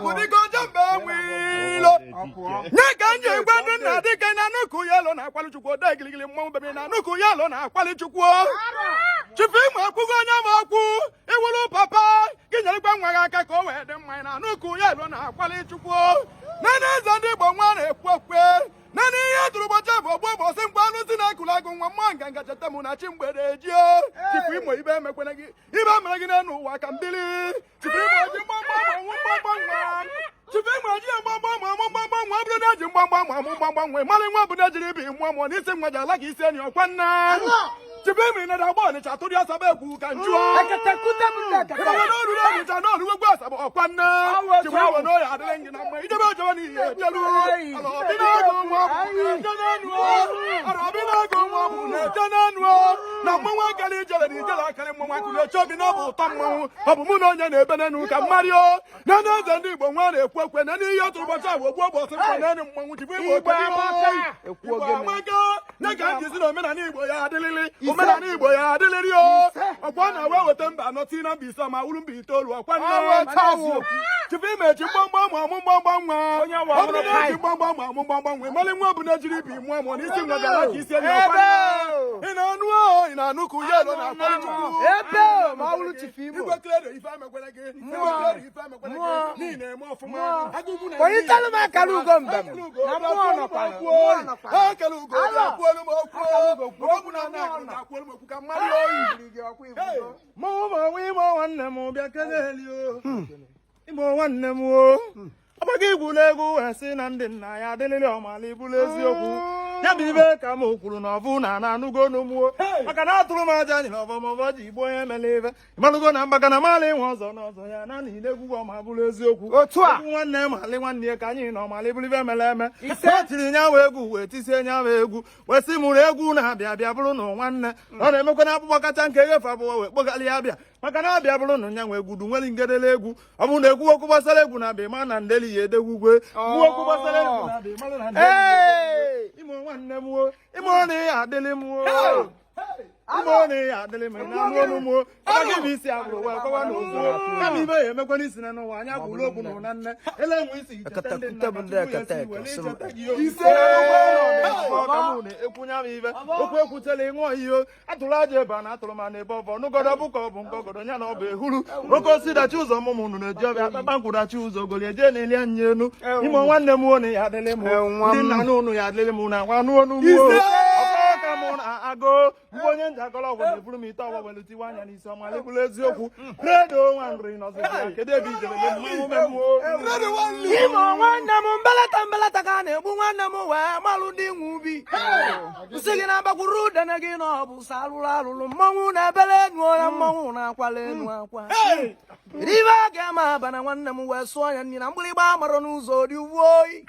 bụ dịka oje mgbe nwilo nye ka m ji egwe ndị nna dike na nnukwu ya lụ na-akwali chukwu ode giligili mmọnwụ bebi na nnukwu ya lụ na-akwali chukwu. Chief Imo ekwugo onye ma okwu iwuru papa gị nyerekwa nwa gị aka ka o wee dị mma na nnukwu ya lụ na-akwali chukwu. Nene eze ndị Igbo nwa na-ekwu okwe nene ihe tụrụ ụbọchị bụ ogbo ụbọchị mgbe anụ si na-ekulu agụ nwa mmụọ nganga cheta mụ na chi mgbede ejio. Chief Imo, ibe emekwene gị ibe mere gị n'elu ụwa ka mbili. Chief Imo ji mgbamgba ma ọnwụ mgbamgba nwa. Chief Imo eji mgbamgba ma ọmụ mgbamgba nwa. Ọ bụrụ na eji mgbamgba ma ọmụ mgbamgba nwa, mara nwa bụ na ejiri ibi mụọ mụọ n'isi nwa ji ala ka isi enyi ọkwa nna. Chief Imo, ị nara agba Ọnịcha tụrụ Asaba egwu ka njụọ ịbara n'olu Ọnịcha n'olu egwu Asaba ọkwa nne. Chief Imo, na oya adịrị gị na mma ijebe ojebe n'ihe ejelu arọbi na-agụ nwa bụ na-eje n'enu arọbi na-agụ nwa bụ na-eje n'enu na mmanwụ akara ijele na ijele akara mmanwụ akụrụ eche obi na ọ bụ ụtọ mmanwụ ọ bụ mụ na onye na-ebe n'enu ka mmarịo na eze ndị Igbo nwa na-ekwu ekwe na n'ihe ọtụrụ ụbọchị abụ ogbu ụbọchị mkpọ n'enu mmanwụ. Chief Imo, Igbo amaka nye ka m ji si na omenala Igbo ya adịlịlị, omenala Igbo ya adịlịrị o. Ọkwa na wee weta mba anọ tii na mba ise ma wuru mba itoolu ọkwa nne. Chief Imo eji mgbamgba ma ọmụ mgbamgba nwa. Ọ bụrụ na eji mgbamgba ma ọmụ mgbamgba nwa, ịmalị nwa bụ na ejiri ibi mụọ mụọ n'isi nwa bịara ka isi enyi ọkwa nne. Ị na-anụ o, ị na-anụ ka uye elo na-akwali chukwu. Igwe Credo, ife emekwere gị. Igwe Credo, ife emekwere gị n'ihi na-eme ọfụma. Kpọnyitelu m akara ugo mbem na mmụọ nọkwara, mmụọ nọkwara. Akara ugo ga-akwuolu m okwu okwu na nna akụ ga-akwuolu m okwu ka mmadụ oyi. Mụ ma onwe Imo nwanne m bịa keleli o. Imo nwanne m o, ọgbago igwula egwu wee sị na ndị nna ya adịlịlị ọmala ibulu eziokwu ya bụ ibe ka m kwuru na ọbụ na na anụgo n'umuo maka na atụrụ m aja nyere ọvọmọvọ ji igbo onye mere ibe ịmalụgo na mgbaka na mala ịnwe ọzọ na ọzọ ya na niile egwu ọma bụrụ eziokwu. Otu a. Egwu nwanne m alị nwanne ya ka anyị nọ ọmala ibulu ibe mere eme o tiri nyawa egwu wee tisie nyawa egwu wee sị mụrụ egwu na-abịa abịa bụrụ na nwanne ọ na-emekwa na akpụkpọ kacha nke eghefe abụọ wee kpọgalị ya abịa maka na abịa bụrụ na nya nwe egwu du nwere ngedele egwu. Ọ bụrụ na egwu okwu gbasara egwu na-abịa ịma na ndeli ya edegwugwe gbuo okwu gbasara egwu na-abịa ịmara na ndeli ya edegwugwe. Imo nwanne m o, Imo na ya adịlị m o, Imo na ya adịlị m na anụ ọnụ m o. Aka gị bụ isi agbụrụ wee kọwa na ụzọ kama ibe ya emekwa n'isi na n'ụwa anya gwụrụ okwu na ụna nne ele nwe isi icheta ndị nna ka Chukwu ya si were icheta gị o ise ka mụ na-ekwunye m ibe okwu ekwutela ịṅụọ ihe atụrụ aja ebe a na atụrụ ma na ebe ọbọ nụgọdọ bụ ka ọ bụ ngọgọdọ ya na ọ bụ ehuru oke osi dachi ụzọ mụmụ unu na-eji ọbịa kpakpa nkwụdachi ụzọ goli eje na-eli anya enu. Imo nwanne m na ya adịlị m ndị nna n'unu ya adịlị m na nwa anụ onu m ọkọ ka mụ na-agụ mgbe onye njakọrọ ọgwụ na-eburu m ite ọgwọ welu tiwa anya n'isi ọma lekwulu eziokwu. Credo nwa nri nọzi ya kedu ebe ijebele mmanwụ memụo. Imo nwanne m, mbelata mbelata ka a na-egbu nwanne m wee malụ ndị nwe ubi nsị gị na-agbakwuru udene gị na ọ bụ sọ alụrụ alụrụ mmọnwụ na-ebele enu ya mmọnwụ na-akwala enu akwa ibe a ga-eme aba na nwanne m wee sụọ ya nri na mgbịrịgba amarọ n'ụzọ dị ugwu oyi.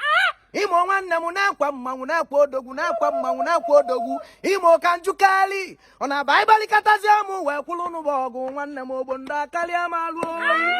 Imo nwanne m na-ekwe mmanwụ na-ekwe odogwu na-ekwe mmanwụ na-ekwe odogwu. Imo ka njukali ọ na-aba ịgbalikatazi m wee kwụrụ n'ụba ọgụ nwanne m ogbo ndị akarịa m alụ oyi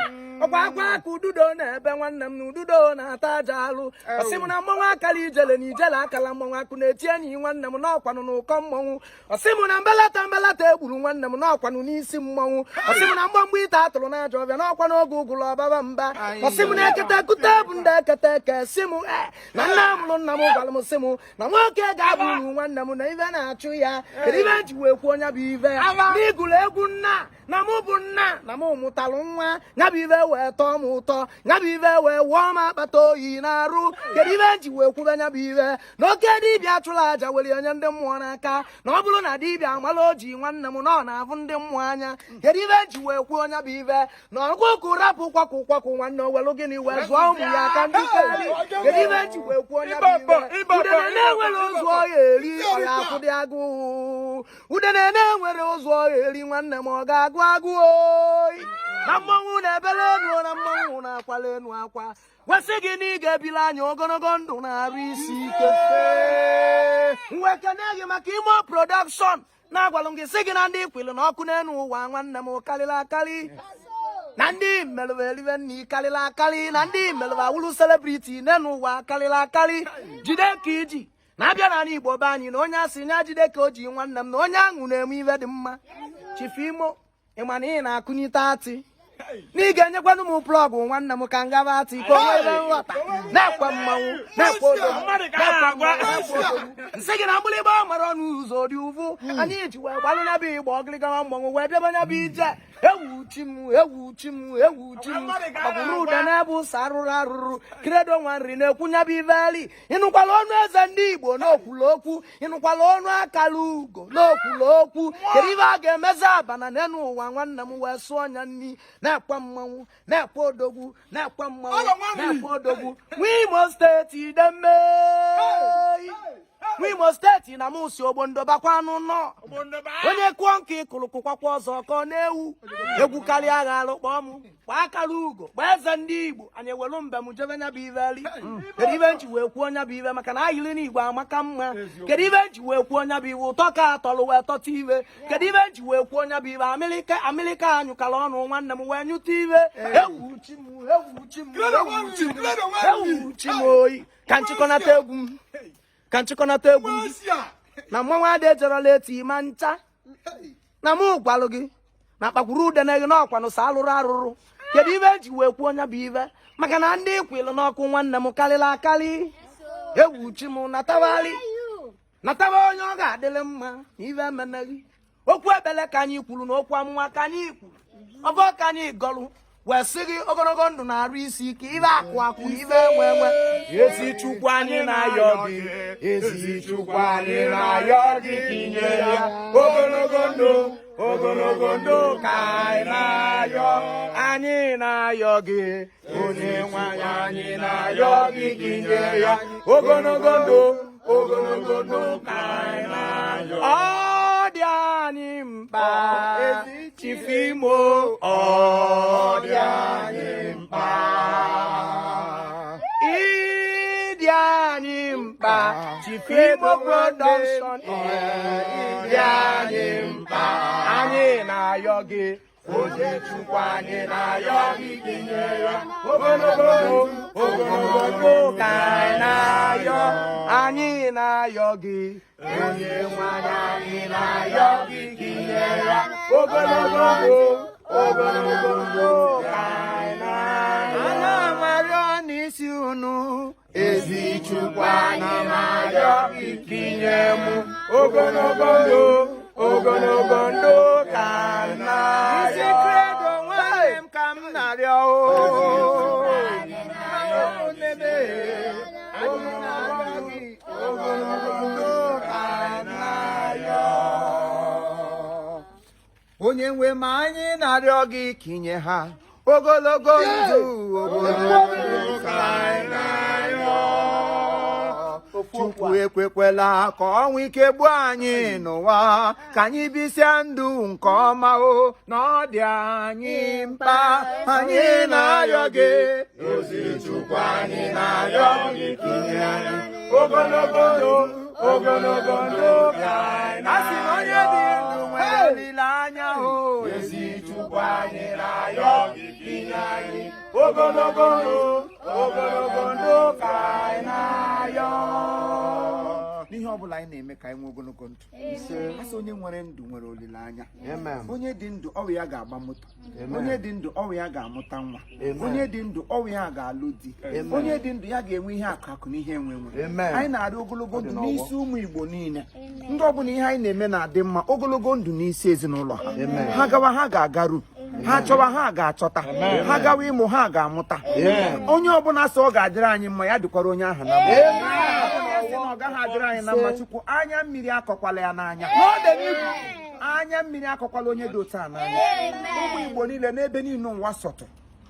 ọkwa akwa aka ududo na-ebe nwanne m na ududo na-ata aja alụ ọsị m na mmọnwụ akara ijele na ijele akala mmọnwụ akụ na-eti enyi nwanne m n'ọkwanụ n'ụkọ mmọnwụ ọsị m na mbelata mbelata egburu nwanne m n'ọkwanụ n'isi mmọnwụ ọsị m na mgbamgba ite atụrụ n'ajọ ọbịa n'ọkwa n'oge ụgụrụ ọbaba mba ọsị m na ekete ekute bụ ndị ekete eke sị m e na nna mụrụ nna m gwara m sị m na nwoke ga-abụ uru nwanne m na ibe na-achụ ya kedu ibe ji wee kwuo onye bụ ibe n'igụrụ egwu nna na mụ bụ nna na mụ mụtalụ nwa ya bụ ibe wee tọọ m ụtọ ya bụ ibe wee wụọ m akpata oyi na-arụ kedu ibe ji wee kwube ya bụ ibe na oke dibịa chụrụ aja were onye ndị mmụọ n'aka na ọ bụrụ na dibịa amala oji nwanne m na ọ na-avụ ndị mmụọ anya kedu ibe ji wee kwuo onye bụ ibe na ọkụkụ rapụ kwakụ kwakụ nwanne owelu gịnị wee zụọ ụmụ ya aka ndị keli kedu ibe ji wee kwuo onye bụ ibe udene na-enwere ozu ọya eri ọya akwụdị agụụ udene na-enwere ozu ọya eri nwanne m ọ ga-agụ agụ oyi na mmọnwụ na-ebele enu na mmọnwụ na-akwala enu akwa gwasị gị na ị ga-ebili anya ogologo ndụ na-arụ isi ike nwekene gị maka Imo Production na-agwalụ m gị sị gị na ndị kwili na ọkụ n'elu ụwa nwanne m karịrị akarị na ndị merụrụ eribe nni karịrị akarị na ndị merụrụ awụrụ celebrity n'elu ụwa karịrị akarị jide ka iji na-abịa n'ala Igbo be anyị na onye asị nya jide ka o ji nwanne m na onye aṅụ na-eme ibe dị mma. Chief Imo, ị ma na ị na-akụnyite atị Na ị ga-enyekwanụ m plug nwanne m ka m gaba atị ka o nwee ebe nghọta na-ekwe mmanwụ na-ekwe odogwu na-ekwe mmanwụ na-ekwe odogwu. Nsị gị na mgbịlịgba mara ọnụ ụzọ dị ụvụ anyị ji wee gbalụ nya bụ igba ọgịrịgawa mmanwụ wee bịaba nya bụ ije. Ewu chi m, ewu chi m, ewu chi m, ọbụrụ ụda na-abụ sọ arụrụ arụrụ. Credo nwa nri na-ekwu nya bụ iveli. Ịnụkwala ọnụ eze ndị Igbo n'okwulu okwu, ịnụkwala ọnụ akara ugo n'okwulu okwu. Kedu ife a ga-emezi abana n'enu ụwa nwanne m wee sụọ nya nni na-ekwe mmanwụ na-ekwe odogwu na-ekwe mmanwụ na-ekwe odogwu. Nwa Imo Steeti demme, nwa Imo Steeti na mụ si ogbondo bakwanụ nọ. Onye kụọ nke ịkụrụ kụkwakwa ọzọ ka ọ na-ewu egwu karịa agha alụ. Kpọọ m, kpọọ akara ugo, kpọọ eze ndị Igbo, anyị ewelu mbem jebe nya bụ iveli. Kedu ibe nji wee kwuo nya bụ ibe? Maka na ayịrị n'Igbo amaka mma. Kedu ibe nji wee kwuo nya bụ iwe? Ụtọ ka atọlụ wee tọta iwe. Kedu ibe nji wee kwuo nya bụ ibe? Amịlịka amịlịka anyụkara ọnụ nwanne m wee nyụta iwe. Ewu chi m, ewu chi m, ewu chi m, ewu chi m oyi. Ka nchịkọnata egwu m, ka nchịkọnata egwu m na mmanwụ adị ejerọla eti ma ncha na mụ gwalụ gị na kpakwuru udene gị n'ọkwanụ sa alụrụ arụrụ. Kedu ibe eji wee kwuo nya bụ ibe? Maka na ndị kwilụ n'ọkụ nwanne m karịrị akarị. Egwu chi m natabali nataba onye ọ ga-adịrị mma na ibe emeneghị. Okwu ekpele ka anyị kwuru na okwu amụma ka anyị kwuru, ọfọ ka anyị gọlụ wee sị gị ogologo ndụ na arụ isi ike, ibe akụ akụ na ibe enwe enwe. Ezi Chukwu anyị na-ayọ gị, ezi Chukwu anyị na-ayọ gị ka inye ya ogologo ndụ, ogologo ndụ ka anyị na-ayọ. Anyị na-ayọ gị, onye nwe anyị, anyị na-ayọ gị ka inye ya ogologo ndụ, ogologo ndụ ka anyị na-ayọ. Ọ dị anyị mkpa, Chief Imo, ọ dị anyị mkpa, ịdị anyị mkpa, Chief Imo Production, ịdị anyị mkpa. Anyị na-ayọ gị, onye Chukwu, anyị na-ayọ gị ka inye ya ogologo ndụ, ogologo ndụ ka anyị na-ayọ. Anyị na-ayọ gị, onye nwe anyị, anyị na-ayọ gị ka inye ya ogologo ndụ, ogologo ndụ ka anyị na-ayọ. Ana m arịọ n'isi unu, ezi Chukwu, anyị na-arịọ gị ka inye m ogologo ndụ, ogologo ndụ ka m na-arịọ. Isi Credo nwanne m ka m na-arịọ o. Nene, anyị na-arịọ gị ogologo ndụ ka m na-arịọ. Onye nwe m, anyị na-arịọ gị ka inye ha ogologo ndụ, ogologo ndụ ka anyị na-arịọ. Chukwu ekwekwela ka ọnwụ ike gbuo anyị n'ụwa, ka anyị bisịa ndụ nke ọma o na ọ dị anyị mkpa. Anyị na-arịọ gị, ezi Chukwu, anyị na-arịọ gị ka inye anyị ogologo ndụ, ogologo ndụ ka anyị na-asị na onye dị ndụ nwere olileanya o. Ezi Chukwu, anyị na-arịọ gị ka inye anyị ogologo ndụ, ogologo ndụ ka anyị na-arịọ. N'ihe ọbụla anyị na-eme, ka anyị nwee ogologo ndụ. Asị onye nwere ndụ nwere olileanya. Onye dị ndụ, ọwụ ya ga-agba moto. Onye dị ndụ, ọwụ ya ga-amụta nwa. Onye dị ndụ, ọwụ ya ga-alụ di. Onye dị ndụ, ya ga-enwe ihe akụ akụ na ihe enwe enwe. Anyị na-arịọ ogologo ndụ n'isi ụmụ Igbo niile, ndị ọbụla ihe anyị na-eme na-adị mma, ogologo ndụ n'isi ezinụlọ ha. Ha gawa, ha ga-agaru. Ha chọwa, ha ga-achọta. Ha gawa ịmụ, ha ga-amụta. Onye ọbụla sị ọ ga-adịrị anyị mma, ya dịkwara onye ahụ na mma. Onye sị na ọ gaghị adịrị anyị na mma, Chukwu, anya mmiri akọkwala ya n'anya, anya mmiri akọkwala onye dị otu a n'anya. Ụmụ Igbo niile n'ebe niile ụwa sọtụ,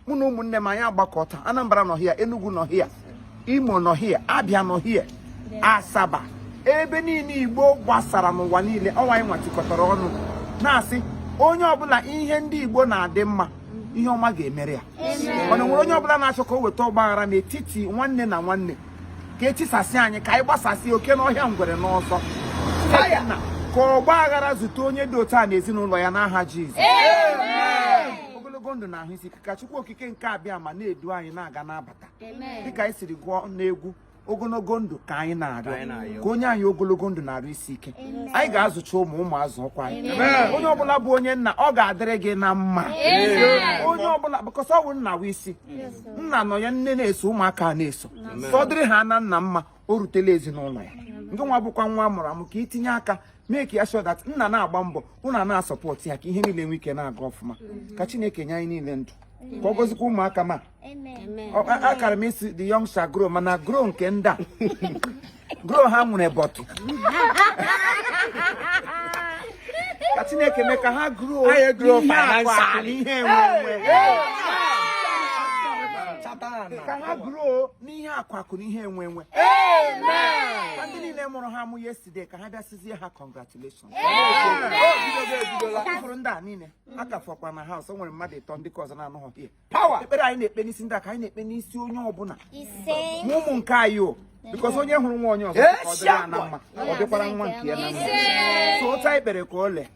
mụ na ụmụnne m, anyị agbakọta. Anambra nọ hia, Enugu nọ hia, Imo nọ hia, Abịa nọ hia, Asaba, ebe niile Igbo gbasara n'ụwa niile, ọnwa anyị nwatikọtara ọnụ na-asị onye ọbụla ihe ndị Igbo na-adị mma, ihe ọma ga-emere ya. Mana nwere onye ọbụla na-achọ ka o weta ọgbaghara n'etiti nwanne na nwanne, ka etisasị anyị, ka anyị gbasasị oke n'ọhịa, ngwere n'ọsọ, na ka ọgba aghara zute onye dị otu a n'ezinụlọ ya n'aha Jizọs. Ogologo ndụ na ahụ isi ike, ka Chukwu Okike nke abịa ma na-edu anyị na-aga n'abata, dịka anyị siri gụọ n'egwu. Ogologo ndụ ka anyị na-arịọ, ka onye anyị ogologo ndụ na-arụ isi ike. Anyị ga-azụcha ụmụ ụmụ azụ ọkwa anyị. Onye ọbụla bụ onye nna, ọ ga-adịrị gị na mma. Onye ọbụla, because ọ bụ nna wụ isi. Nna nọ ya, nne na-eso, ụmụaka na-eso. Ka ọ dịrị ha na nna mma, o rutela ezinụlọ ya. Nke nwa bụkwa nwa amụrụ amụ, ka itinye aka mee ka ya sure that nna na-agba mbọ, ụnụ a na-asupport ya, ka ihe niile nwee ike na-aga ọfụma. Ka Chineke nye anyị niile ndụ, ka ọ gọzikwa ụmụaka ma akara m isi, the young shall grow, mana grow nke ndị a, grow ha nwere bọtụ. Ka Chineke mee ka ha grow Anyị grow n'ihe akụ akụ financially. na ihe enwe enwe, ka ha grow n'ihe akụ akụ na ihe enwe enwe. Ka ndị niile mụrụ ha amụ yesterday, ka ha bịa sizie ha congratulations. Ifuru ndị a niile aka fọkwa na house, o nwere mmadụ ịtọ ndị ka ọzọ na-anọghị here. Ekpere anyị na-ekpe n'isi ndị a ka anyị na-ekpe n'isi onye ọbụla, ma ụmụ nke anyị o, because onye hụrụ nwa onye ọzọ ka ọ dịrị ya na mma, ọ dịkwara nwa nke ya na mma. So otu anyị kpere ka o lee.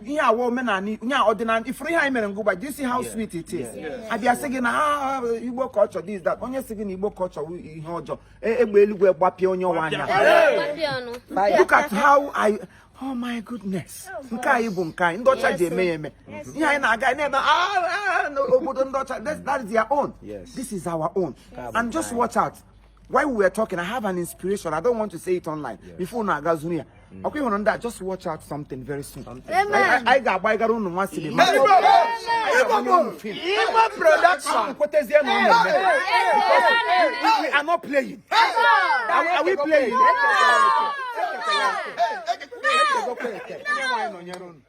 Ihe awa omenala, ihe ọdịnala. Ifuru ihe anyị mere ngụgba, do you see how sweet it is? Abịa sị gị na Igbo culture, this, that. Onye sị gị na Igbo culture wụ ihe ọjọọ, egbe eluigwe gbapịa onye ọwa anya. Look at how I, oh my goodness, nke anyị bụ nke anyị. Ndị ọcha ji eme ya eme. Ihe anyị na-aga na-eme n'obodo ndị ọcha, that is their own. This is our own. And just watch out. While we were talking, I have an inspiration. I don't want to say it online before unu aga zuru ya. Ọkwa ịhụrụ ndị a, just watch out, something very soon. Anyị ga-agba ịgara unu nwa cinema. Anyị ga-agbanye unu film. Igbo production. Kwetezie na ọ na-eme. Because we are not playing. Are we playing? Onye nwe anyị nọnyere unu.